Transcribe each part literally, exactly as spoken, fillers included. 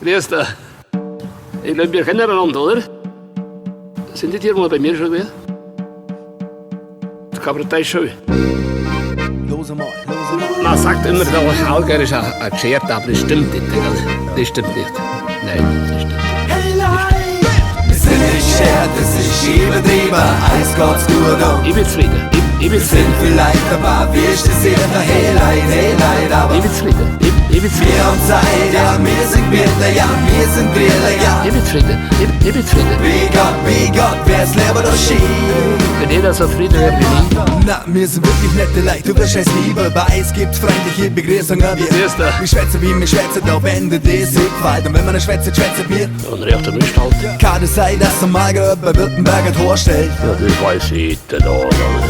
Grüß dich. Ich glaub, wir kennen einander, oder? Sind die Tiere mal bei mir schon gewesen? Das kann brutal schön. Los einmal, los einmal. Man sagt immer, der Allgäuer ist ein, ein Gescherter, aber das stimmt nicht, gell? Das stimmt nicht. Nein, das stimmt nicht. Hey Leute! Wir sind nicht Gescherter, das ist übertrieben, alles ganz gut und ich bin zufrieden, ich, ich bin zufrieden. Sind vielleicht ein paar Wüste sicher, hey Leute, hey Leute, aber ich bin zufrieden, ich, ich bin zufrieden. Wir haben Zeit, ja, wir sind Bitter, ja, wir sind Brille, ja. Ich bin zufrieden, ich, ich bin zufrieden. Big up, big up, wär's Leben doch schön. Wenn jeder so zufrieden wäre wie ich. Na, wir sind wirklich nette Leute, du wirst es lieben. Bei uns gibt's freundliche Begrüßungen. Wir, grüß dich, wir schwätzen, wie wir schwätzen, auch wenn dir das nicht gefällt. Und wenn wir nicht schwätzen, schwätzen wir. Und recht erwischt halt. Kann es sein, dass der Magen bei Württemberg hat vorstellt? Ja, das weiß ich nicht, oder?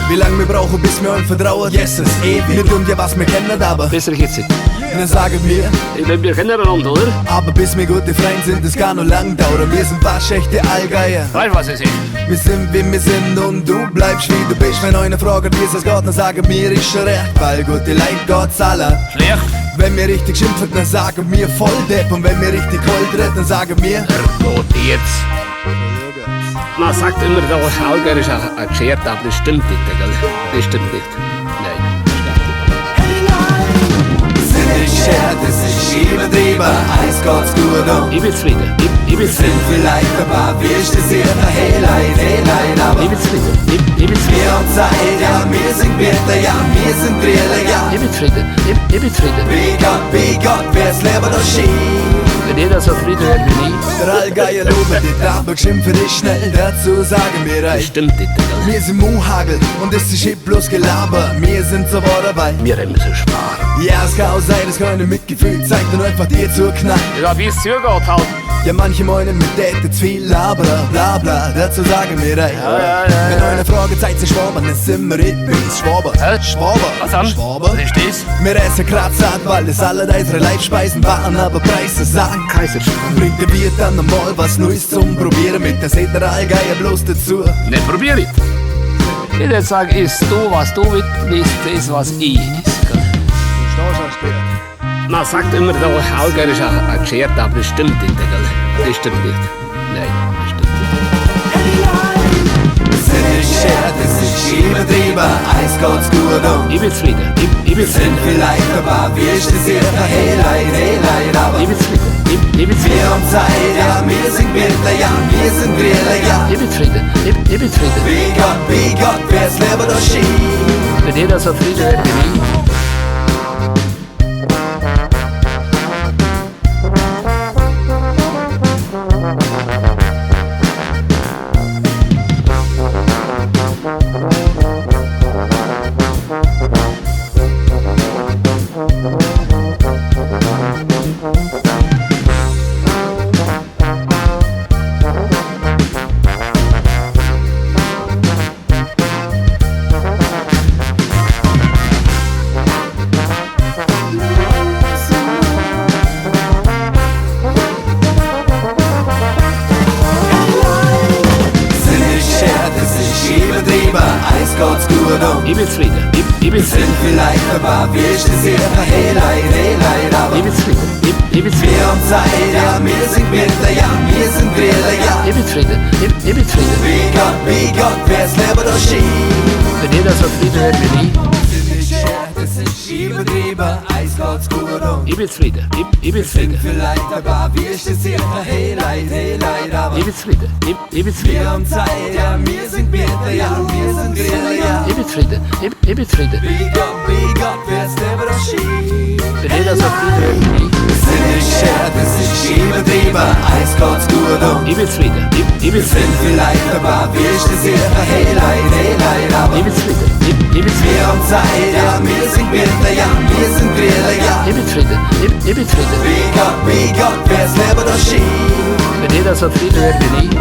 Wie lange wir brauchen, bis wir euch vertrauen? Jesses, ewig. Wir tun ja, was wir können, aber besser geht's nicht. Dann sagen wir, ich glaub, wir kennen einander, oder? Aber bis wir gute Freunde sind, das kann noch lang dauern. Wir sind waschechte Allgäuer. Weißt, was es ist? Wir sind, wie wir sind und du bleibst, wie du bist. Wenn einer fragt, wie es geht, dann sagen wir, ist schon recht. Weil gute Leute geht's allen schlecht. Wenn wir richtig schimpfen, dann sagen wir Volldepp. Und wenn wir richtig Gold reden, dann sagen wir Herrgott jetzt. Man sagt immer, der Allgäuer ist ein, ein Gescherter, aber das stimmt nicht, gell? Das stimmt nicht. Nein, das stimmt nicht. Sind nicht Gescherter, das ist übertrieben, alles ganz gut und ich bin zufrieden, ich, ich bin zufrieden. Sind vielleicht ein paar Wüste sicher, hey Leute, hey Leute, aber ich bin zufrieden, ich, ich bin zufrieden. Wir haben Zeit, ja, wir sind Bitter, ja, wir sind Brille, ja. Ich bin zufrieden, ich, ich bin zufrieden. Big up, big up, wär's Leben doch schön. Wenn jeder so zufrieden wäre wie ich. Der Allgäuer lobt die Tabak, schimpft ist schnell, dazu sagen wir euch. Das stimmt nicht, gell? Wir sind Muhagel und es ist bloß Gelaber. Wir sind so Worte, weil wir haben so Spaß. Ja, es kann auch sein, dass keiner Mitgefühl zeigt und einfach dir zuknallt. Ja, wie es zugeht halt. Ja, manche meinen, mit der zu viel labern, bla bla, dazu sagen wir euch. Ja, ja, ja, ja. Wenn einer Fragezeichen Schwaben, dann sind wir nicht böse. Schwaben. Hä? Schwaben. Was dann? Schwaben. Was ist das? Wir essen Kratzat, weil es alle unsere Leibspeisen waren, aber Preise sagen Kaiserschmarrn. Bringt der Wirt dann einmal was Neues zum Probieren mit, dann seht der Allgäuer bloß dazu. Nicht probieren. Ich würde sagen, isst du, was du willst, nicht das, was ich esse. Man sagt immer, der Allgäuer ist ein, ein Gescherter, aber das stimmt nicht, gell? Das stimmt nicht. Nein, das stimmt nicht. Sind nicht Gescherter, das ist übertrieben, alles ganz gut und ich bin zufrieden, ich, ich bin zufrieden. Sind vielleicht ein paar Wüste sicher, hey Leute, hey Leute, aber ich bin zufrieden, ich, ich bin zufrieden. Wir haben Zeit, ja, wir sind Bitter, ja, wir sind Brille, ja. Ich bin zufrieden, ich, ich bin zufrieden. Big up, big up, wär's Leben doch schön. Wenn jeder so zufrieden wäre wie ich. Sind nicht Gescherter, das ist übertrieben, alles ganz gut und ich bin zufrieden, ich, ich bin zufrieden. Sind vielleicht ein paar Wüste sicher, hey Leute, hey Leute, aber ich bin zufrieden. Ich, ich bin zufrieden. Wir haben Zeit, ja, wir sind Bitter, ja, wir sind Brille, ja. Ich bin zufrieden. Ich, ich bin zufrieden. Big up, big up, wär's Leben doch schön. Wenn jeder so zufrieden wäre wie ich. Sind nicht Gescherter, das ist übertrieben, alles ganz gut und ich bin zufrieden. Ich, ich bin zufrieden. Sind vielleicht ein paar Wüste sicher, hey Leute, hey Leute, aber ich bin zufrieden. Ich, ich bin zufrieden. Wir haben Zeit, ja, wir sind Bitter, ja, wir sind Brille, ja. Ich bin zufrieden. Ich, ich bin zufrieden. Big up, big up, wär's Leben doch schön. Wenn jeder so zufrieden wäre wie ich. Sind nicht Gescherter, das ist übertrieben, alles ganz gut und ich bin zufrieden, ich, ich bin zufrieden. Sind vielleicht ein paar Wüste sicher, hey Leute, hey Leute, aber ich bin zufrieden, ich, ich bin zufrieden. Wir haben Zeit, ja, wir sind Bitter, ja, wir sind Brille, ja. Ich bin zufrieden, ich, ich bin zufrieden. Big up, big up, wär's Leben doch schön. Wenn jeder so zufrieden wäre wie ich.